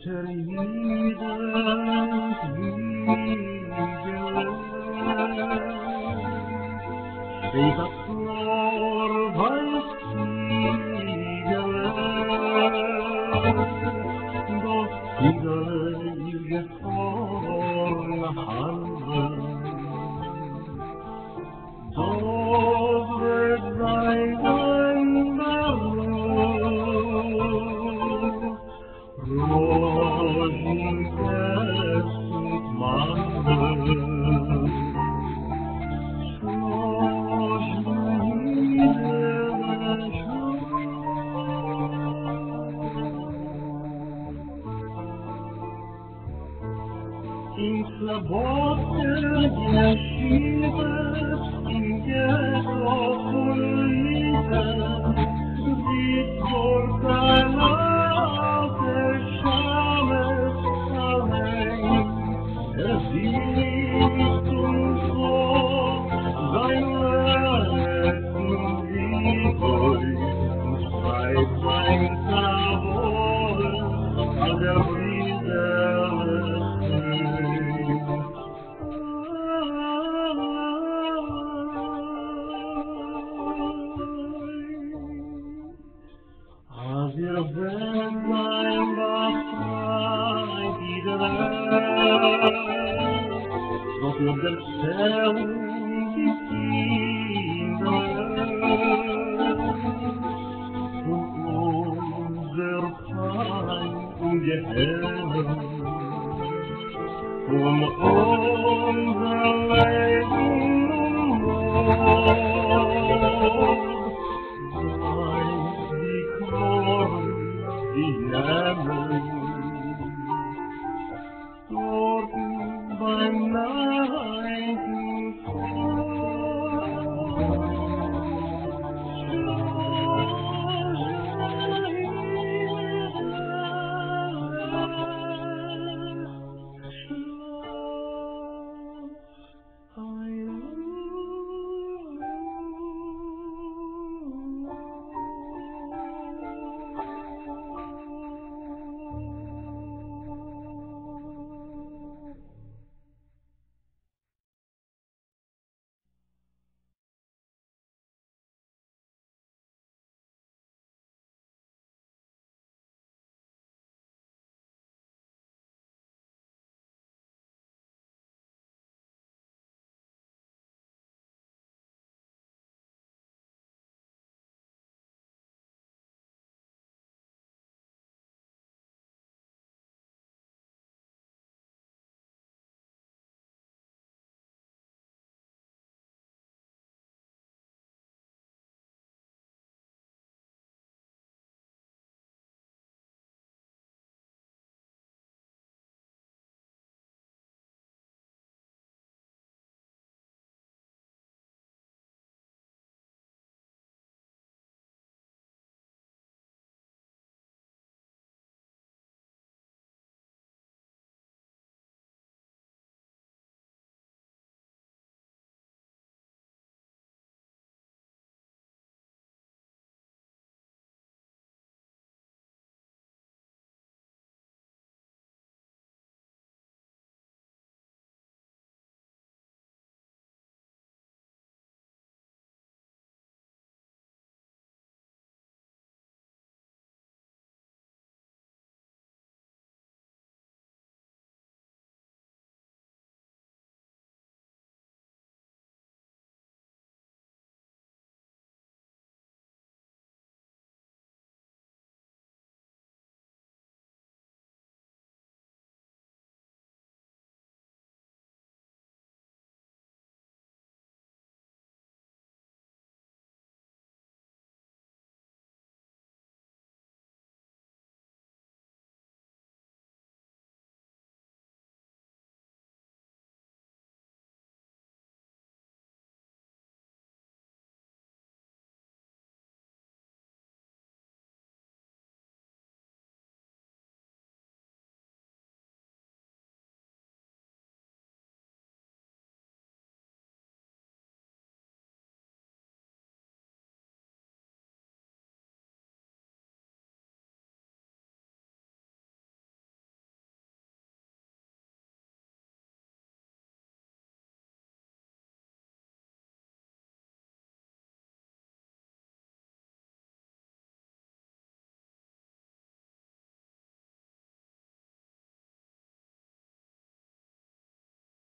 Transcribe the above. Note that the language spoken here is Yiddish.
אונטער ייִדנס וויגעלע שטייט אַ קלאָר ווײַס ציגעלע. דאָס ציגעלע איז געפֿאָרן האַנדלען. דאָס וועט זײַן זײַן באַרוף. ראָזשינקעס מיט מאַנדלען. שלאָג-זשע, ייִדעלע, שלאָג. אין סלאָבאָדקער ישיבֿה אין געטאָ פֿון ליטע זיצט דאָרט אַן אַלטער שמשׂ אַליין. ער זיצט און זאָגט זײַן לעצטן ווידוי און שרײַבט זײַן צוואה אַז ער ברידערלעך שיין. אַז איר וועט זײַן באַפֿרײַט, ייִדעלעך, זאָלט איר דערציילן די קינדערלעך פֿון אונדזער פּײַן און גיהנום, פֿון אונדזער ליידן און מאָרד, זײַט די קוואָרן, די ימען, דאָרטן בײַם.